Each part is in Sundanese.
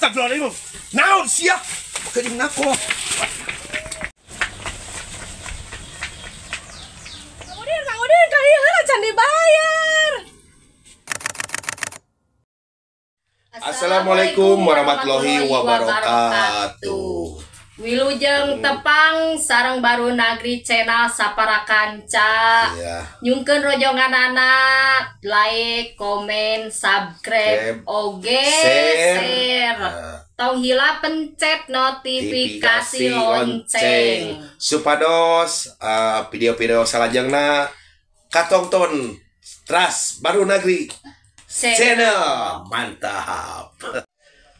Astagfirullahaladzim. Naon sia? Kejem nako. Mang Udin, kali heula can dibayar. Assalamualaikum warahmatullahi wabarakatuh. Wilujeng tepang sareng Baru Nagri channel sapara kanca. Yeah. Nyungkeun rojonganana like, komen, subscribe, oge share. Tong hilap pencet notifikasi lonceng supados video-video salajengna katongton teras Baru Nagri channel. Mantap.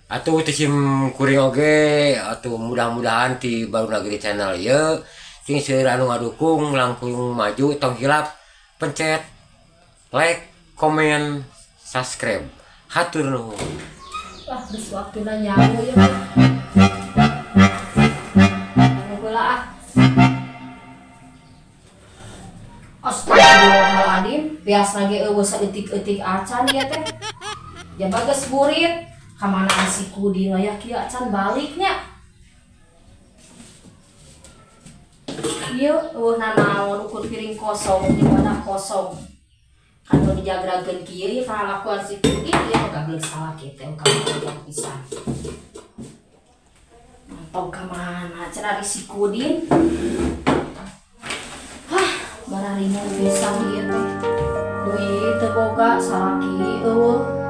Atuh teu sim kuring oge atuh mudah-mudahan ti Baru Nagri channel ieu sing seueur anu ngadukung langkung maju. Tong hilap pencet like, komen, subscribe. Hatur nuhun. Wah, geus waktuna nyaho ya. Nyaho heula ah. Astagfirullahaladzim, biasa ge eueuh saeutik-eutik acan ieu teh. Jaba geus burit. Kamana si Kudin aya kieu acan baliknya. Ieu eueuh nanaon ukur piring kosong di mana kosong. Kan dijagrageun kieu ieu kalakuan si Kudin ieu gablek salah kieu teh ka pisan. Mantau ka mana cenah si Kudin. Hah, bararina pisan ieu teh. Duit teu boga salaki eueuh.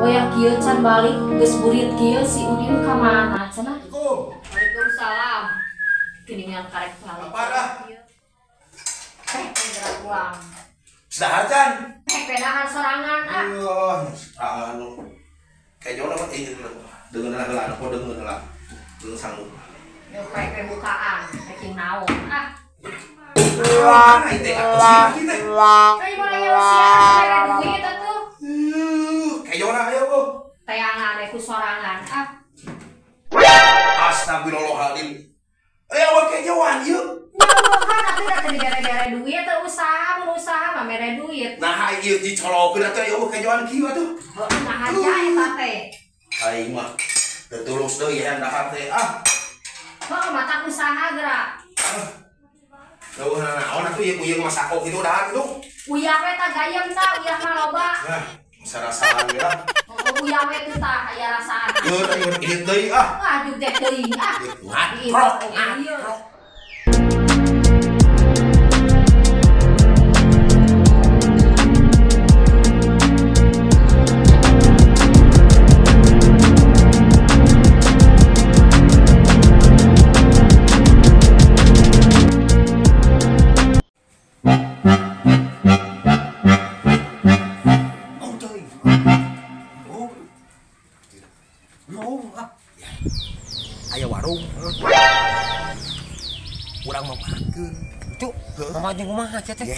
Wayah kieu can balik geus burit kieu si Udin ka mana cenah? Waalaikumsalam. Geuningan karek balik. Parah. Teh gerak pulang. Dahar can. Teh pedahan sorangan ah. Eueuh, anu. Kayak jauh mah ieu deungeun heula anu deungeun heula. Deungeun sanggup. Yo pek bukaan, pek naon ah. Mana teh atuh si teh. Kayak mana ya sia duit atuh. Kayak ayo bu. Teangan ku sorangan ah. Astagfirullahaladzim. Awak kejoan ieu. Nyabohan atuh da teu dibere-bere duit teu usaha, mun usaha mah mere duit. Nah ieu dicolokeun atuh eueuh kejoan kieu atuh. Nah aja eta teh. Aing mah teu tulus deui hayang dahar teh ah. Heuh mata usaha geura. Eueuh naon atuh ieu uyeuh masako kitu dahar kitu. Uyah we tah gayem tah uyah mah loba. Nah. Sarasaan ya. Oh, uyah we teh tah aya rasaan. Ieu teh ieu deui ah. Wah, jug teh deui ah. Ngatrok. Aya warung. Urang mamakeun. Cuk, mama jeung kumaha sia teh? Heuh.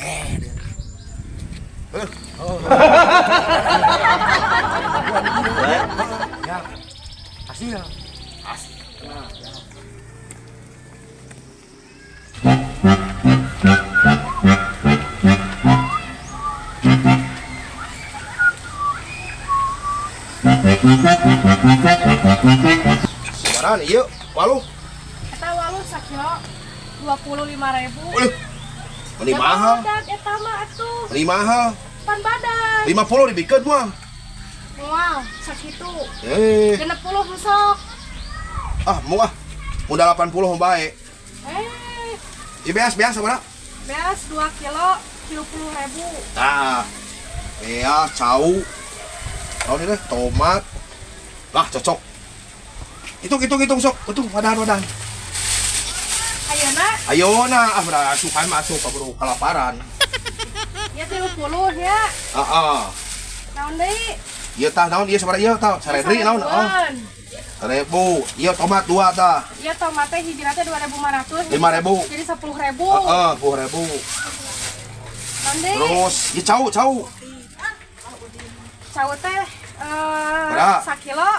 Ya. Hasil. Hasil. Sebarang ieu waluh. Eta waluh sakilo 25.000. Uleuh. Meni mahal. Eta mah atuh. Meni mahal. Pan badan. 50 dibikeun mah. Moal sakitu. 60 sok. Ah, mau ah. Udah 80 bae. Ieu beas sabaraha? Beas 2 kilo 30.000. Tah. Beas cau. Naon ieu tomat. Lah cocok. Hitung sok. Hitung wadahan. Ayeuna? Ayeuna ah berasukan masuk keburu kelaparan. Ya 30 ya. Heeh. Naon deui? Ieu tah naon ieu sabaraha ieu tah? Saredri naon? Oh. 1000. Ieu tomat 2 tah. Ieu tomat teh hijina teh 2500. 5000. Jadi 10.000. Heeh, 10.000. Naon deui? Terus ieu cau. Cau teh sakilo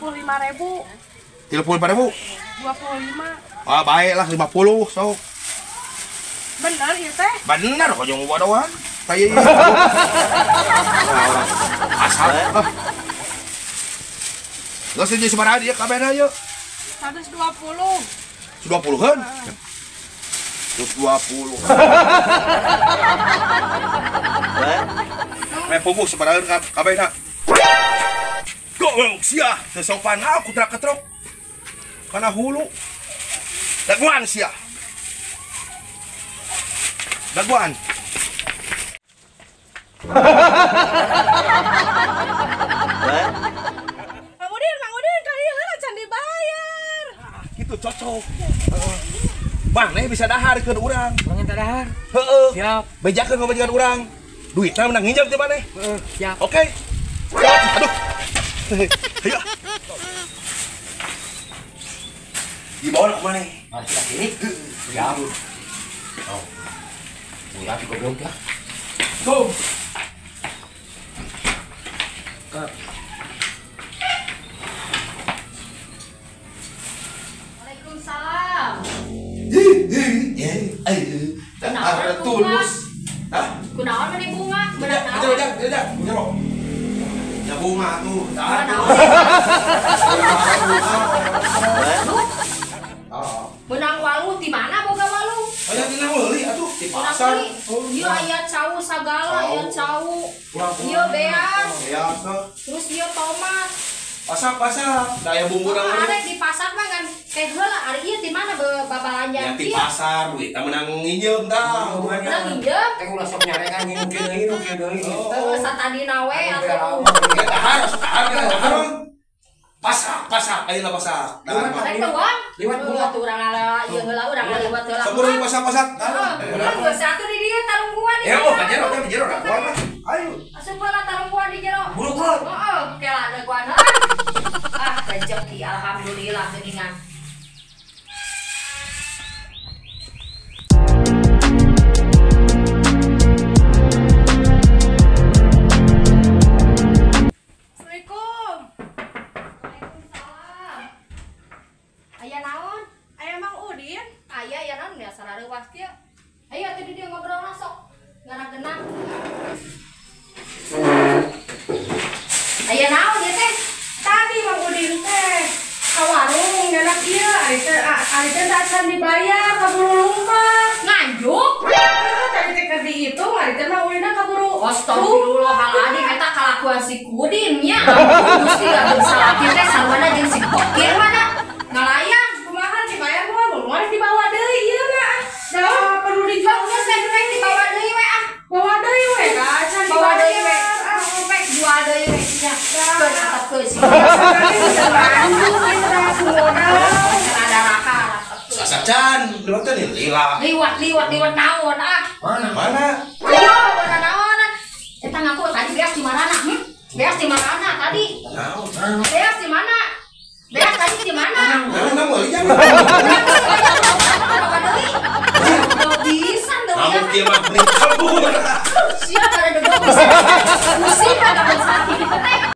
25.000. 35.000? 25. Ah, baiklah 50 sok. Bener ieu teh? Bener kok jeung bodohan. Kayak ieu. Asal. Geus hiji sabaraha dia kabehna ieu? 120. 120-an? 120. Meh puguh sabaraha kabehna? Goblok sia, teu sopan aku trak-ketrok. Kana hulu. Daguan sia. Daguan. Mang Udin, kali heula can dibayar. Gitu cocok. Bang, nih bisa dahar ke urang. Bang eta dahar. Heeh. Siap. Bejakeun ka majikan urang. Duitna menang nginjem ti maneh. Heeh, siap. Oke. Aduh. Ayo. Dibawa ke mana? Masih kiri. Siap. Oh. Ulah goblok ya. Go. Waalaikumsalam. Kunaon tulus. Hah? Kunaon meni bunga? Beunang naon? Jero. Ya bunga tuh. Beunang walu di mana boga walu? Aya tina meuli atuh di pasar. Ieu aya cau sagala, ieu cau. Ieu beas. Terus ieu tomat. Pasak-pasak, daya bumbu nang arek di pasar mah ngan teh heula ari ieu di mana babalanjaan ya, di pasar duit menang nginjem tah. Menang nginjem? Teh ulah sok nyarekan nginjem kieu deui kieu deui. Heuh satadina we atuh. Dahar, dahar. Pasak, pasak, ayeuna pasak. Rek teuang. Liwat heula atuh urang ngala ieu heula urang ngaliwat heula. Sampurna pasak-pasak. Heeh. Geus atuh di dieu tarungguan. Ya oh, ka jero, ka jero da kuat mah. Ayo. Asup heula tarungguan di jero. Burukeun. Heeh, kela daguan. Ah, rezeki alhamdulillah geuningan. Assalamualaikum. Waalaikumsalam. Aya naon? Aya Mang Udin. Aya ya naon biasa rareuwas kieu. Ayo atuh di dieu ngobrol sok. Ngaragenah. Aya naon ieu teh? Tadi Mang Udin teh ka warung nyanak ieu ari teh acan dibayar kaburu lumpat. Nganjuk? Tadi teh keur dihitung ari teh Mang Udinna kaburu. Astagfirullahaladzim eta kalakuan si Kudin nya. Gusti agung salaki teh sarwana jeung si Kokir mana ngalayang. Kumaha dibayar moal moal dibawa deui ieu mah. Da perlu dijual geus rek dibawa deui we ah. Bawa deui we ka acan bawa deui we. Rek jual deui we nya. Keun atepkeun si. Sasacan, lewat teh lila. Liwat liwat naon ah. Mana? Mana? Ayo, mana naon? Eta ngaku tadi beas di mana? Beas di mana tadi? Naon? Beas di mana? Beas tadi di mana? Naon meuli jangan. Bisa dong ya. Kamu kieu mah